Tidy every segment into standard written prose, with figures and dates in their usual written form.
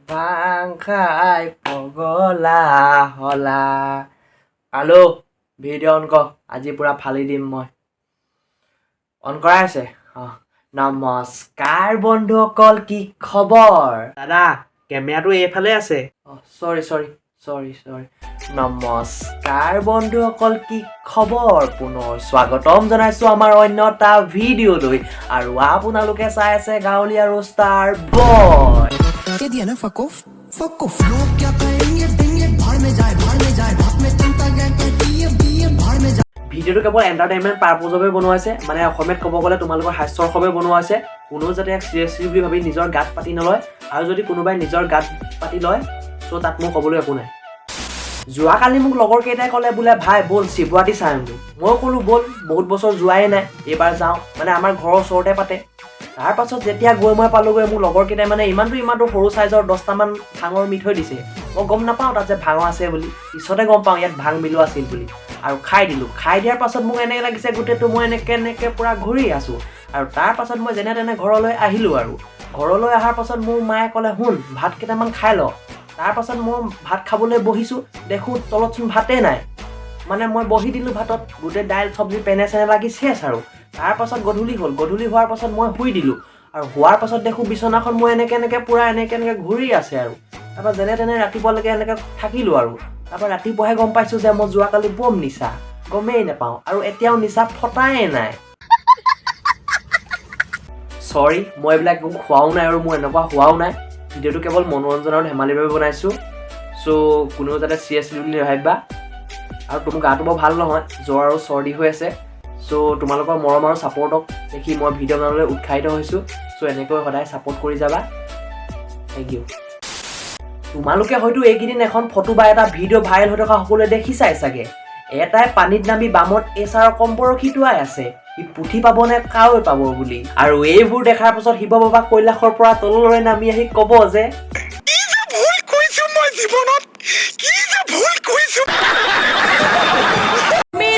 ভাং খাই পগলা হলা। হেল্ল', ভিডিঅ' অন কৰ, আজি পূৰা ফালি দিম মই। অন কৰাই আছে। অঁ, নমস্কাৰ বন্ধুসকল, কি খবৰ? দাদা, কেমেৰাটো এইফালে আছে। অঁ, চৰি চৰি চৰি চৰি। নমস্কাৰ বন্ধুসকল, কি খবৰ? পুনৰ স্বাগতম জনাইছোঁ আমাৰ অন্য এটা ভিডিঅ'লৈ আৰু আপোনালোকে চাই আছে গাঁৱলীয়া ৰোষ্টাৰ বয়। कह दिया ना, फक ऑफ, फक ऑफ। लोग क्या कहेंगे देंगे, भाड़ में जाए, भाड़ में जाए, बाप में चिंता क्या कहती है बीए, भाड़ में जाए। ভিডিঅ'টো কেৱল এণ্টাৰটেইনমেণ্ট পাৰ্পজৰ বাবে বনোৱা হৈছে, মানে অসমীয়াত ক'ব গ'লে তোমালোকৰ হাস্যৰসৰ বাবে বনোৱা হৈছে। কোনেও যাতে ইয়াক চিৰিয়াছলি বুলি ভাবি নিজৰ গাত পাতি নলয়। আৰু যদি কোনোবাই নিজৰ গাত পাতি লয়, চ' তাত মোৰ ক'বলৈ একো নাই। যোৱাকালি মোক লগৰ কেইটাই ক'লে বোলে, "ভাই, ব'ল শিৱৰাত্ৰি চাই আহোঁগৈ।" মই ক'লোঁ, "ব'ল, বহুত বছৰ যোৱাই নাই, এইবাৰ যাওঁ।" মানে আমাৰ ঘৰৰ ওচৰতে পাতে। তাৰ পাছত যেতিয়া গৈ মই পালোগৈ, মোৰ লগৰ কেইটাই মানে ইমানটো ইমানটো সৰু চাইজৰ 10টামান ভাঙৰ মিঠৈ দিছে। মই গম নাপাওঁ তাত যে ভাঙ আছে বুলি। পিছতে গম পাওঁ ইয়াত ভাং মিলোৱা আছিল বুলি আৰু খাই দিলোঁ। খাই দিয়াৰ পাছত মোক এনেকৈ লাগিছে গোটেইটো মই এনেকৈ এনেকৈ পূৰা ঘূৰি আছোঁ। আৰু তাৰ পাছত মই যেনে তেনে ঘৰলৈ আহিলোঁ। আৰু ঘৰলৈ অহাৰ পাছত মোৰ মায়ে ক'লে, "শুন, ভাত কেইটামান খাই ল।" তাৰ পাছত মই ভাত খাবলৈ বহিছোঁ, দেখোঁ তলতচোন ভাতেই নাই। মানে মই বহি দিলোঁ ভাতত, গোটেই দাইল চব্জি পেনে চেনে লাগি শেষ। আৰু তাৰ পাছত গধূলি হ'ল। গধূলি হোৱাৰ পাছত মই শুই দিলোঁ। আৰু শোৱাৰ পাছত দেখোঁ বিচনাখন মই এনেকৈ এনেকৈ পূৰা এনেকৈ এনেকৈ ঘূৰি আছে। আৰু তাৰপৰা যেনে তেনে ৰাতিপুৱালৈকে এনেকৈ থাকিলোঁ। আৰু তাৰপৰা ৰাতিপুৱাহে গম পাইছোঁ যে মই যোৱাকালি বম নিচা, গমেই নাপাওঁ। আৰু এতিয়াও নিচা ফটাই নাই। চৰি, মই এইবিলাক একো খোৱাও নাই আৰু মোৰ এনেকুৱা হোৱাও নাই। ভিডিঅ'টো কেৱল মনোৰঞ্জন আৰু ধেমালিৰ বাবে বনাইছোঁ। চ' কোনেও যাতে চিৰিয়াছলি বুলি নাভাবিবা। আৰু মোৰ গাটো বৰ ভাল নহয়, জ্বৰ আৰু চৰ্দি হৈ আছে। চ' তোমালোকৰ মৰম আৰু ছাপৰ্টক দেখি মই ভিডিঅ' বনাবলৈ উৎসাহিত হৈছোঁ। চ' এনেকৈ সদায় ছাপৰ্ট কৰি যাবা। Thank U. তোমালোকে হয়তো এইকেইদিন এখন ফটো বা এটা ভিডিঅ' ভাইৰেল হৈ থকা সকলোৱে দেখিছাই চাগে। এটাই পানীত নামি বামত এচাৰ কম বৰশী টোৱাই আছে, সি পুঠি পাব নে কাৱৈ পাব বুলি। আৰু এইবোৰ দেখাৰ পাছত শিৱ বাবা কৈলাশৰ পৰা তললৈ নামি আহি ক'ব যে ভুল কৰিছো মই জীৱনত, কি যে ভুল কৰিছো। তুমি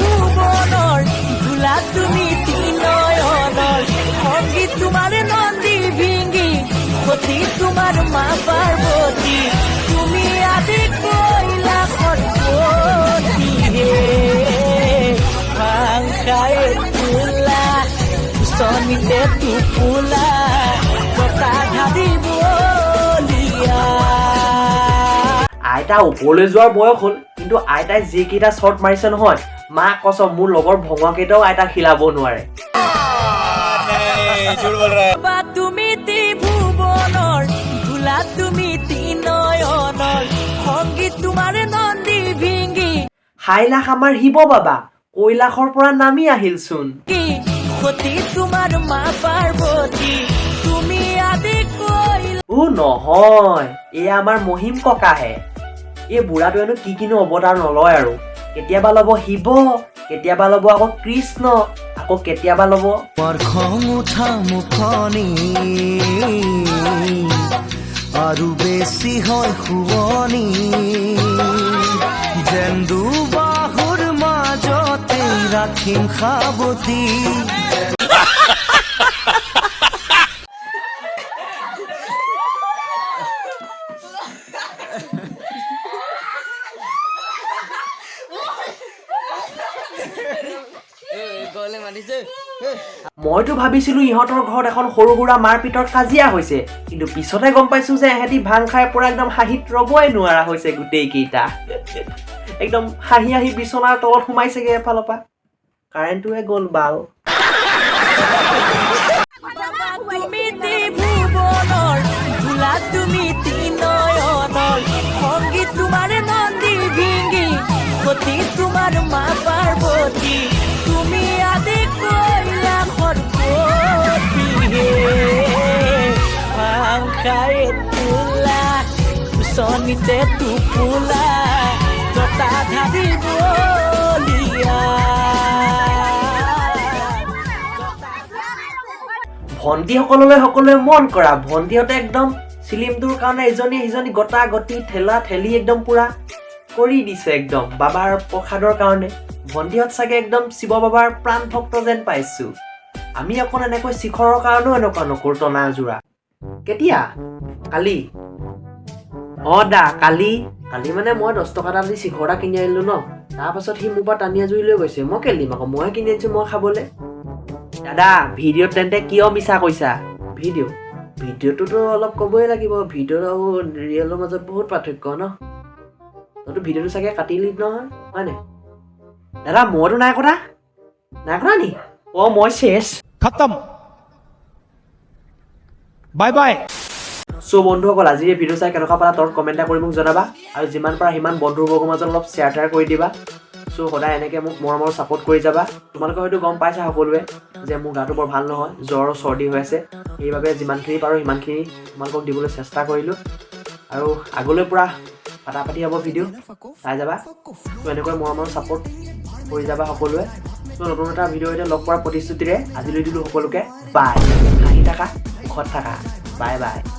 ভুৱনৰ ধূলা, তুমি ত্ৰিনয়নৰ সংগীত, তোমাৰ নন্দী ভিংগি, সতী তোমাৰ মা পাৰ্বতী, তুমি আদি কৈলাসৰ পতি হে। ভাং খাই তোলা চনিতে টোপোলা কটা ঢালি বলিয়া। আইতা ওপৰলৈ যোৱাৰ বয়স হ'ল, কিন্তু আইতাই যিকেইটা শ্বৰ্ট মাৰিছে নহয়, মা কচম, মোৰ লগৰ ভঙুৱাকেইটাও আইতাক হিলাব নোৱাৰে। বা তুমি ত্ৰিভুৱনৰ ধূলা, তুমি ত্ৰিনয়নৰ সংগীত, তোমাৰ নন্দী ভিংগি সাইলাখ আমাৰ শিৱ বাবা কৈলাশৰ পৰা নামি আহিলচোন। সতী তোমাৰ মা পাৰ্বতী, তুমি আদি কৈলা ও নহয়, এয়া আমাৰ মহিম ককাহে। এই বুঢ়াটোৱেনো কি কিনো অৱতাৰ নলয় আৰু! কেতিয়াবা ল'ব শিৱ, কেতিয়াবা ল'ব আকৌ কৃষ্ণ, আকৌ কেতিয়াবা ল'ব তোমাৰ খং উঠা মুখনি আৰু বেছি হয় শুৱনি, যেন দুবাহুৰ মাজতে ৰাখিম সাৱতি। মইতো ভাবিছিলো ইহঁতৰ ঘৰত এখন সৰু সুৰা মাৰপিটৰ কাজিয়া হৈছে, কিন্তু পিছতে গম পাইছো যে এহেঁতি ভাং খাই পুৰা একদম হাঁহিত ৰ'বই নোৱাৰা হৈছে। গোটেইকেইটা একদম হাঁহি হাঁহি বিচনাৰ তলত সোমাইছেগে। এফালৰ পৰা কাৰেণ্টটোৱে গ'ল বাল। তুমি ত্ৰিভুৱনৰ ধূলা, তুমি ত্ৰিনয়নৰ সংগীত, তোমাৰ নন্দী ভিংগি, সতী তোমাৰ মা পাৰ্বতী, তুমি আদি কৈলাসৰ পতি হে। ভাং খাই তোলা চনিতে টোপোলা জটা ধাৰি বলিয়া। ভণ্টিসকললৈ সকলোৱে মন কৰা। ভণ্টিহঁতে একদম চিলিমটোৰ কাৰণে ইজনী সিজনী গটা গটি ঠেলা ঠেলি একদম পুৰা কৰি দিছে একদম বাবাৰ প্ৰসাদৰ কাৰণে। ভণ্টিহঁত চাগে একদম শিৱ বাবাৰ প্ৰাণ ভক্ত যেন পাইছো। আমি অকণ এনেকৈ শিখৰৰ কাৰণেও এনেকুৱা নকৰোঁ টনা আজোৰা। কেতিয়া? কালি। অঁ দা, কালি কালি মানে মই 10 টকা এটা দি চিখৰ এটা কিনি আনিলোঁ ন। তাৰপাছত সি মোৰ পৰা টানি আজুৰি লৈ গৈছে। মই কেলে দিম আকৌ? ময়ে কিনি আনিছোঁ মই খাবলৈ। দাদা, ভিডিঅ'ত তেন্তে কিয় মিছা কৈছা? ভিডিঅ'টোতো অলপ ক'বই লাগিব। ভিডিঅ' আৰু ৰিয়েলৰ মাজত বহুত পাৰ্থক্য ন। তইতো ভিডিঅ'টো চাগে কাটিলি নহয়, হয় নাই? দাদা, মইতো নাই কটা। নাই কটা নি? অঁ, মই চেচ। खत्म, बाय बाय। চ' বন্ধুসকল, আজিৰ এই ভিডিঅ' চাই কেনেকুৱা পালা তলত কমেণ্ট এটা কৰি মোক জনাবা আৰু যিমান পাৰা সিমান বন্ধুবৰ্গৰ মাজত অলপ শ্বেয়াৰ টেয়াৰ কৰি দিবা। চ' সদায় এনেকৈ মোক মৰমৰ ছাপোৰ্ট কৰি যাবা। তোমালোকে হয়তো গম পাইছা সকলোৱে যে মোৰ গাটো বৰ ভাল নহয়, জ্বৰ আৰু চৰ্দি হৈ আছে। সেইবাবে যিমানখিনি পাৰোঁ সিমানখিনি তোমালোকক দিবলৈ চেষ্টা কৰিলোঁ আৰু আগলৈ পূৰা ফাটাফাটি হ'ব ভিডিঅ', চাই যাবা। চ' এনেকৈ মৰমৰ ছাপোৰ্ট কৰি যাবা সকলোৱে। চ' নতুন এটা ভিডিঅ' এতিয়া লগ পোৱাৰ প্ৰতিশ্ৰুতিৰে আজিলৈ দিলোঁ সকলোকে বাই। হাঁহি থাকা, সুখত থাকা। Bye bye.